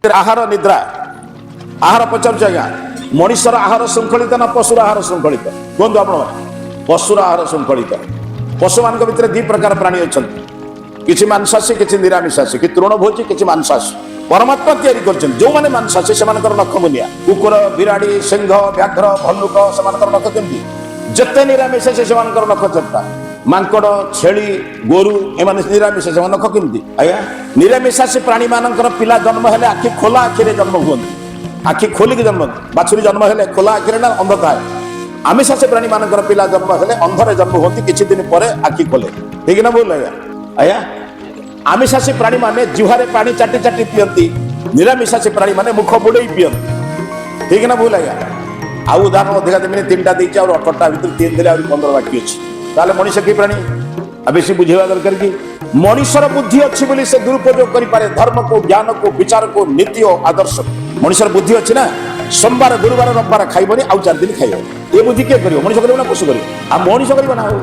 ଭିତରେ ଆହାର, ନିଦ୍ରା। ଆହାର ପଚାରୁଛି ଆଜ୍ଞା, ମଣିଷର ଆହାର ଶୃଙ୍ଖଳିତ ନା ପଶୁର ଆହାର ଶୃଙ୍ଖଳିତ? କୁହନ୍ତୁ ଆପଣ। ପଶୁର ଆହାର ଶୃଙ୍ଖଳିତ। ପଶୁମାନଙ୍କ ଭିତରେ ଦି ପ୍ରକାର ପ୍ରାଣୀ ଅଛନ୍ତି, କିଛି ମାଂସାଶୀ, କିଛି ନିରାମିଷାଶୀ, କିଛି ତୃଣଭୋଜୀ, କିଛି ମାଂସାଶୀ। ପରମାତ୍ମା ତିଆରି କରିଛନ୍ତି। ଯୋଉମାନେ ମାଂସାଶୀ, ସେମାନଙ୍କର ନଖ ମୁନିଆ। କୁକୁର, ବିରାଡି, ସିଂହ, ବ୍ୟାଘ୍ର, ଭଲ୍ଲୁକ, ସେମାନଙ୍କର ନଖ କେମିତି? ଯେତେ ନିରାମିଷାଶୀ, ସେମାନଙ୍କର ନଖ ଚେପ୍ଟା। ମାଙ୍କଡ, ଛେଳି, ଗୋରୁ, ଏମାନେ ନିରାମିଷ, ସେମାନଙ୍କ ନଖ କେମିତି ଆଜ୍ଞା? ନିରାମିଷାଶୀ ପ୍ରାଣୀ ମାନଙ୍କର ପିଲା ଜନ୍ମ ହେଲେ ଆଖି ଖୋଲା ଆଖିରେ ଜନ୍ମ ହୁଅନ୍ତି, ଆଖି ଖୋଲିକି ଜନ୍ମ। ବାଛୁରୀ ଜନ୍ମ ହେଲେ ଖୋଲା ଆଖିରେ ନା ଅନ୍ଧ ଥାଏ? ଆମିଷାଶୀ ପ୍ରାଣୀ ମାନଙ୍କର ପିଲା ଜନ୍ମ ହେଲେ ଅନ୍ଧରେ ଜନ୍ମ ହୁଅନ୍ତି, କିଛି ଦିନ ପରେ ଆଖି ଖୋଲେ। ଠିକ ନା ଭୁଲ ଆଜ୍ଞା? ଆଜ୍ଞା, ଆମିଷାଶୀ ପ୍ରାଣୀ ମାନେ ଜିହ୍ୱାରେ ପାଣି ଚାଟି ଚାଟି ପିଅନ୍ତି, ନିରାମିଷାଶୀ ପ୍ରାଣୀ ମାନେ ମୁଖ ବୁଡେଇ ପିଅନ୍ତି। ଠିକ ନା ଭୁଲ ଆଜ୍ଞା? ଆଉ ଉଦାହରଣ ଅଧିକା ଦେବିନି, ତିନିଟା ଦେଇଛି, ଆଉ 18ଟା ଭିତରୁ ତିନି ଦେଲେ ଆହୁରି 15 ବାକି ଅଛି। ତାହେଲେ ମଣିଷ କି ପ୍ରାଣୀ? ଆଉ ବେଶୀ ବୁଝେଇବା ଦରକାର କି? ମଣିଷର ବୁଦ୍ଧି ଅଛି ବୋଲି ସେ ଦୁରୁପଯୋଗ କରିପାରେ ଧର୍ମକୁ, ଜ୍ଞାନକୁ, ବିଚାରକୁ, ନୀତି ଓ ଆଦର୍ଶ। ମଣିଷର ବୁଦ୍ଧି ଅଛି ନା, ସୋମବାର, ଗୁରୁବାର, ରବିବାର ଖାଇବନି, ଆଉ 4 ଦିନ ଖାଇବ। ଏ ବୁଦ୍ଧି କିଏ କରିବ? ମଣିଷ କରିବ ନା ପଶୁ କରିବ? ଆଉ ମଣିଷ କରିବ ନା। ଆଉ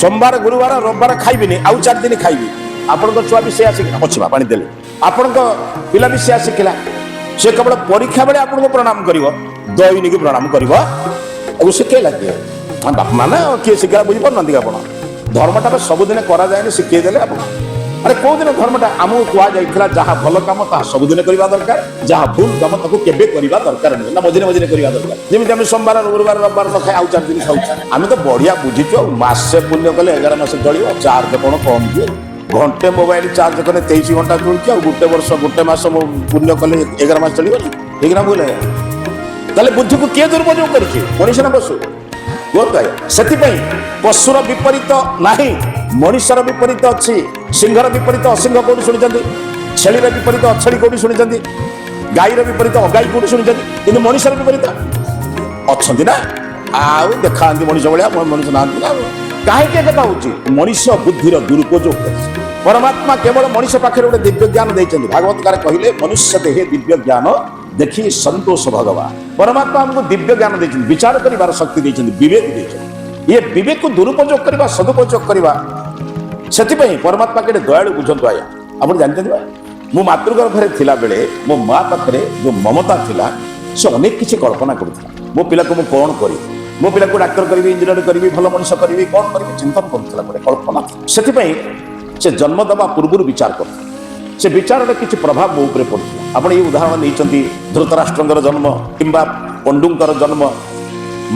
ସୋମବାର, ଗୁରୁବାର, ରବିବାର ଖାଇବିନି, ଆଉ 4 ଦିନ ଖାଇବି। ଆପଣଙ୍କ ଛୁଆ ବି ସେୟା ଶିଖିଲା। ଅଛି ବା ପାଣି ଦେଲେ। ଆପଣଙ୍କ ପିଲା ବି ସେୟା ଶିଖିଲା। ସେ କେବଳ ପରୀକ୍ଷା ବେଳେ ଆପଣଙ୍କୁ ପ୍ରଣାମ କରିବ, ଦୈନିକ ପ୍ରଣାମ କରିବ। ଆଉ ଶିଖେଇଲା କିଏ? ହଁ, ବାପା ମାନେ। କିଏ ଶିଖେଇଲା ବୁଝିପାରୁନାହାନ୍ତି କି ଆପଣ? ଧର୍ମଟା ତ ସବୁଦିନ କରାଯାଏନି, ଶିଖେଇ ଦେଲେ ଆପଣ। ଆରେ, କୋଉ ଦିନ ଧର୍ମଟା ଆମକୁ କୁହାଯାଇଥିଲା, ଯାହା ଭଲ କାମ ତାହା ସବୁଦିନ କରିବା ଦରକାର, ଯାହା ଭୁଲ କାମ ତାକୁ କେବେ କରିବା ଦରକାର ନୁହେଁ, ନା ମଝିରେ ମଝିରେ କରିବା ଦରକାର? ଯେମିତି ଆମେ ସୋମବାର, ଗୁରୁବାର, ରବିବାର ନ ଖାଇ ଆଉ 4 ଦିନ ଖାଉଛୁ। ଆମେ ତ ବଢିଆ ବୁଝିଛୁ। ଆଉ ମାସେ ପୁଣ୍ୟ କଲେ 11 ମାସ ଚଳିବ। ଚାର୍ଜ କଣ କମ ଦିଏ? ଘଣ୍ଟେ ମୋବାଇଲ ଚାର୍ଜ କଲେ 23 ଘଣ୍ଟା ଚଳୁଛି। ଆଉ ଗୋଟେ ବର୍ଷ, ଗୋଟେ ମାସ ମୋ ପୁଣ୍ୟ କଲେ 11 ମାସ ଚଳିବନି? ଠିକ ନା ଭୁଲ? ତାହେଲେ ବୁଦ୍ଧିକୁ କିଏ ଦୁରୁପଯୋଗ କରିଛି, ମଣିଷ ନା ପଶୁ? କୁହନ୍ତୁ ଆଜ୍ଞା। ସେଥିପାଇଁ ପଶୁର ବିପରୀତ ନାହିଁ, ମଣିଷର ବିପରୀତ ଅଛି। ସିଂହର ବିପରୀତ ଅସିଂହ କୋଉଠି ଶୁଣିଛନ୍ତି? ଛେଳିର ବିପରୀତ ଅଛେଳି କୋଉଠି ଶୁଣିଛନ୍ତି? ଗାଈର ବିପରୀତ ଅଗାଈ କୋଉଠି ଶୁଣିଛନ୍ତି? କିନ୍ତୁ ମଣିଷର ବିପରୀତ ଅଛନ୍ତି ନା? ଆଉ ଦେଖାନ୍ତି ମଣିଷ ଭଳିଆ, ମଣିଷ ନାହାନ୍ତି ନା। କାହିଁକି ଏ କଥା ହଉଛି? ମଣିଷ ବୁଦ୍ଧିର ଦୁରୁପଯୋଗ କରିଛି। ପରମାତ୍ମା କେବଳ ମଣିଷ ପାଖରେ ଗୋଟେ ଦିବ୍ୟ ଜ୍ଞାନ ଦେଇଛନ୍ତି। ଭାଗବତକାର କହିଲେ, ମନୁଷ୍ୟ ଦେହେ ଦିବ୍ୟ ଜ୍ଞାନ ଦେଖି ସନ୍ତୋଷ ଭଗବାନ। ପରମାତ୍ମା ଆମକୁ ଦିବ୍ୟ ଜ୍ଞାନ ଦେଇଛନ୍ତି, ବିଚାର କରିବାର ଶକ୍ତି ଦେଇଛନ୍ତି, ବିବେକ ଦେଇଛନ୍ତି। ଇଏ ବିବେକକୁ ଦୁରୁପଯୋଗ କରିବା, ସଦୁପଯୋଗ କରିବା। ସେଥିପାଇଁ ପରମାତ୍ମା କେତେ ଦୟାଳୁ ବୁଝନ୍ତୁ ଆଜ୍ଞା। ଆପଣ ଜାଣିଛନ୍ତି ବା, ମୁଁ ମାତୃଗର୍ଭରେ ଥିଲାବେଳେ ମୋ ମା ପାଖରେ ଯୋଉ ମମତା ଥିଲା, ସେ ଅନେକ କିଛି କଳ୍ପନା କରୁଥିଲା। ମୋ ପିଲାକୁ ମୁଁ କ'ଣ କରିବି? ମୋ ପିଲାକୁ ଡାକ୍ତର କରିବି, ଇଞ୍ଜିନିୟର କରିବି, ଭଲ ମଣିଷ କରିବି, କ'ଣ କରିବି, ଚିନ୍ତନ କରୁଥିଲା। ଗୋଟେ କଳ୍ପନା ଥିଲା। ସେଥିପାଇଁ ସେ ଜନ୍ମ ଦେବା ପୂର୍ବରୁ ବିଚାର କରୁଥିଲା। ସେ ବିଚାରର କିଛି ପ୍ରଭାବ ମୋ ଉପରେ ପଡୁଥିଲା। ଆପଣ ଏଇ ଉଦାହରଣ ନେଇଛନ୍ତି, ଧୃତରାଷ୍ଟ୍ରଙ୍କର ଜନ୍ମ କିମ୍ବା ପଣ୍ଡୁଙ୍କର ଜନ୍ମ।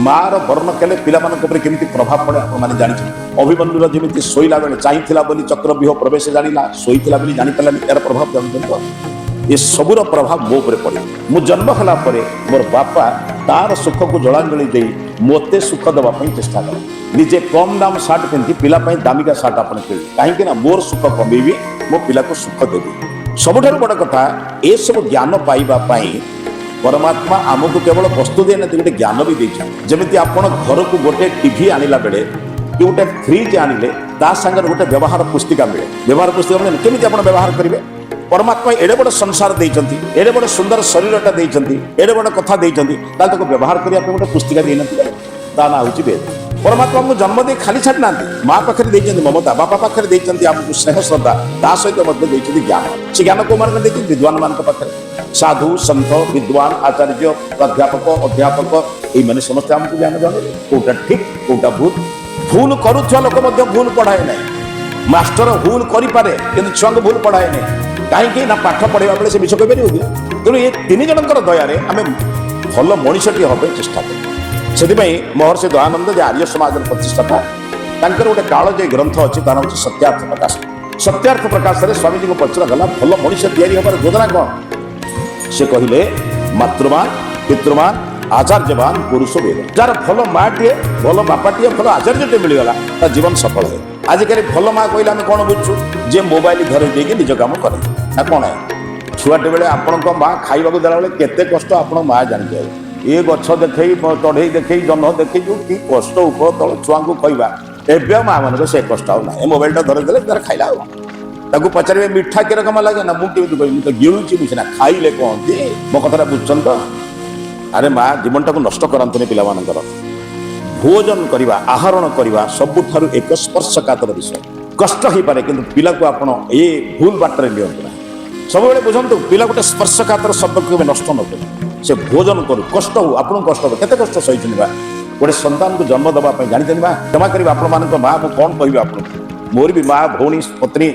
ମାର ବର୍ଣ୍ଣ କଲେ ପିଲାମାନଙ୍କ ଉପରେ କେମିତି ପ୍ରଭାବ ପଡେ, ଆପଣମାନେ ଜାଣିଛନ୍ତି। ଅଭିମନ୍ୟୁର ଯେମିତି ଶୋଇଲା ବେଳେ ଚାହିଁଥିଲା ବୋଲି ଚକ୍ରବ୍ୟୁହ ପ୍ରବେଶ ଜାଣିଲା, ଶୋଇଥିଲା ବୋଲି ଜାଣିପାରିଲାନି, ଏହାର ପ୍ରଭାବ ଜାଣୁଛନ୍ତି ତ? ଏ ସବୁର ପ୍ରଭାବ ମୋ ଉପରେ ପଡ଼ିବ। ମୁଁ ଜନ୍ମ ହେଲା ପରେ ମୋର ବାପା ତାର ସୁଖକୁ ଜଳାଞ୍ଜଳି ଦେଇ ମୋତେ ସୁଖ ଦେବା ପାଇଁ ଚେଷ୍ଟା କଲା। ନିଜେ କମ୍ ଦାମ ସାର୍ଟ ପିନ୍ଧି ପିଲା ପାଇଁ ଦାମିକା ସାର୍ଟ ଆପଣ କିଣିଲେ। କାହିଁକି ନା ମୋର ସୁଖ କମେଇବି, ମୋ ପିଲାକୁ ସୁଖ ଦେବି। ସବୁଠାରୁ ବଡ଼ କଥା, ଏସବୁ ଜ୍ଞାନ ପାଇବା ପାଇଁ ପରମାତ୍ମା ଆମକୁ କେବଳ ବସ୍ତୁ ଦେଇନାହାନ୍ତି, ଗୋଟେ ଜ୍ଞାନ ବି ଦେଇଛନ୍ତି। ଯେମିତି ଆପଣ ଘରକୁ ଗୋଟେ ଟିଭି ଆଣିଲା ବେଳେ କି ଗୋଟେ ଫ୍ରିଜ୍ ଆଣିଲେ, ତା ସାଙ୍ଗରେ ଗୋଟେ ବ୍ୟବହାର ପୁସ୍ତିକା ମିଳେ। ବ୍ୟବହାର ପୁସ୍ତିକା ମିଳେ, କେମିତି ଆପଣ ବ୍ୟବହାର କରିବେ। ପରମାତ୍ମା ଏଡ଼େ ବଡ଼ ସଂସାର ଦେଇଛନ୍ତି, ଏଡ଼େ ବଡ଼ ସୁନ୍ଦର ଶରୀରଟା ଦେଇଛନ୍ତି, ଏଡ଼େ ବଡ଼ କଥା ଦେଇଛନ୍ତି, ତାହେଲେ ତାକୁ ବ୍ୟବହାର କରିବା ପାଇଁ ଗୋଟେ ପୁସ୍ତିକା ଦେଇନଥିଲେ? ତା ନାଁ ହେଉଛି ବେଦ। ପରମାତ୍ମା ଆମକୁ ଜନ୍ମ ଦେଇ ଖାଲି ଛାଡ଼ି ନାହାନ୍ତି। ମା ପାଖରେ ଦେଇଛନ୍ତି ମମତା, ବାପା ପାଖରେ ଦେଇଛନ୍ତି ଆମକୁ ସ୍ନେହ ଶ୍ରଦ୍ଧା, ତା ସହିତ ମଧ୍ୟ ଦେଇଛନ୍ତି ଜ୍ଞାନ। ସେ ଜ୍ଞାନ କୋଉମାନଙ୍କ ଦେଇଛନ୍ତି? ବିଦ୍ୱାନ ମାନଙ୍କ ପାଖରେ। ସାଧୁ, ସନ୍ଥ, ବିଦ୍ୱାନ, ଆଚାର୍ଯ୍ୟ, ପ୍ରାଧ୍ୟାପକ, ଅଧ୍ୟାପକ, ଏଇମାନେ ସମସ୍ତେ ଆମକୁ ଜ୍ଞାନ ଜଣେଇଲେ କୋଉଟା ଠିକ, କୋଉଟା ଭୁଲ। ଭୁଲ କରୁଥିବା ଲୋକ ମଧ୍ୟ ଭୁଲ ପଢାଏ ନାହିଁ। ମାଷ୍ଟର ଭୁଲ କରିପାରେ, କିନ୍ତୁ ଛୁଆଙ୍କୁ ଭୁଲ ପଢାଏ ନାହିଁ। କାହିଁକି ନା ପାଠ ପଢିବା ବେଳେ ସେ ମିଛ କହିପାରିବ କି? ତେଣୁ ଏ ତିନି ଜଣଙ୍କର ଦୟାରେ ଆମେ ଭଲ ମଣିଷଟିଏ ହେବା ପାଇଁ ଚେଷ୍ଟା କରୁ। ସେଥିପାଇଁ ମହର୍ଷି ଦୟାନନ୍ଦ, ଯେ ଆର୍ଯ୍ୟ ସମାଜର ପ୍ରତିଷ୍ଠାତା, ତାଙ୍କର ଗୋଟେ କାଳଜୟୀ ଗ୍ରନ୍ଥ ଅଛି, ତାର ହେଉଛି ସତ୍ୟାର୍ଥ ପ୍ରକାଶ। ସତ୍ୟାର୍ଥ ପ୍ରକାଶରେ ସ୍ୱାମୀଜୀଙ୍କୁ ପଚରାଗଲା, ଭଲ ମଣିଷ ତିଆରି ହେବାର ଯୋଜନା କ'ଣ? ସେ କହିଲେ, ମାତୃବାନ, ପିତୃବାନ, ଆଚାର୍ଯ୍ୟବାନ ପୁରୁଷ ବେଦ। ଯାହାର ଭଲ ମାଟିଏ, ଭଲ ବାପାଟିଏ, ଭଲ ଆଚାର୍ଯ୍ୟଟିଏ ମିଳିଗଲା, ତା ଜୀବନ ସଫଳ ହୁଏ। ଆଜିକାଲି ଭଲ ମା କହିଲେ ଆମେ କ'ଣ ବୁଝୁଛୁ? ଯେ ମୋବାଇଲ ଧରେଇ ଦେଇକି ନିଜ କାମ କରେ, ନା କ'ଣ? ଛୁଆଟି ବେଳେ ଆପଣଙ୍କ ମା ଖାଇବାକୁ ଦେଲାବେଳେ କେତେ କଷ୍ଟ, ଆପଣ ମା ଜାଣିଯାଏ। ଏ ଗଛ ଦେଖେଇ, ଚଢ଼େଇ ଦେଖେଇ, ଜହ୍ନ ଦେଖେଇ, ଯୋଉ କି କଷ୍ଟ ଉପର ତଳ ଛୁଆଙ୍କୁ କହିବା। ଏବେ ଆଉ ମା ମାନଙ୍କ ସେ କଷ୍ଟ ଆଉ ନାହିଁ। ଏ ମୋବାଇଲଟା ଧରେଇଦେଲେ ତାର ଖାଇଲା। ଆଉ ତାକୁ ପଚାରିବେ, ମିଠା କିରକମ ଲାଗେ? ନା, ମୁଁ କେମିତି କହିବି? ମୁଁ ତ ଗିଳୁଛି, ମୁଁ ସିନା ଖାଇଲେ କହନ୍ତି। ମୋ କଥାଟା ବୁଝୁଛନ୍ତି ତ? ଆରେ ମା, ଜୀବନଟାକୁ ନଷ୍ଟ କରନ୍ତୁନି ପିଲାମାନଙ୍କର। ଭୋଜନ କରିବା, ଆହରଣ କରିବା ସବୁଠାରୁ ଏକ ସ୍ପର୍ଶକାତର ବିଷୟ। କଷ୍ଟ ହେଇପାରେ, କିନ୍ତୁ ପିଲାକୁ ଆପଣ ଏ ଭୁଲ ବାଟରେ ନିଅନ୍ତୁ ନାହିଁ। ସବୁବେଳେ ବୁଝନ୍ତୁ, ପିଲା ଗୋଟେ ସ୍ପର୍ଶକାତର ଶବ୍ଦକୁ କେବେ ନଷ୍ଟ ନ କରୁ, ସେ ଭୋଜନ କରୁ, କଷ୍ଟ ହଉ, ଆପଣଙ୍କୁ କଷ୍ଟ ହବ। କେତେ କଷ୍ଟ ସହିଛନ୍ତି ବା ଗୋଟେ ସନ୍ତାନକୁ ଜନ୍ମ ଦେବା ପାଇଁ, ଜାଣିଛନ୍ତି ବା? କ୍ଷମା କରିବେ ଆପଣମାନଙ୍କ ମା, ମୁଁ କ'ଣ କହିବି ଆପଣଙ୍କୁ? ମୋର ବି ମା, ଭଉଣୀ, ପତ୍ନୀ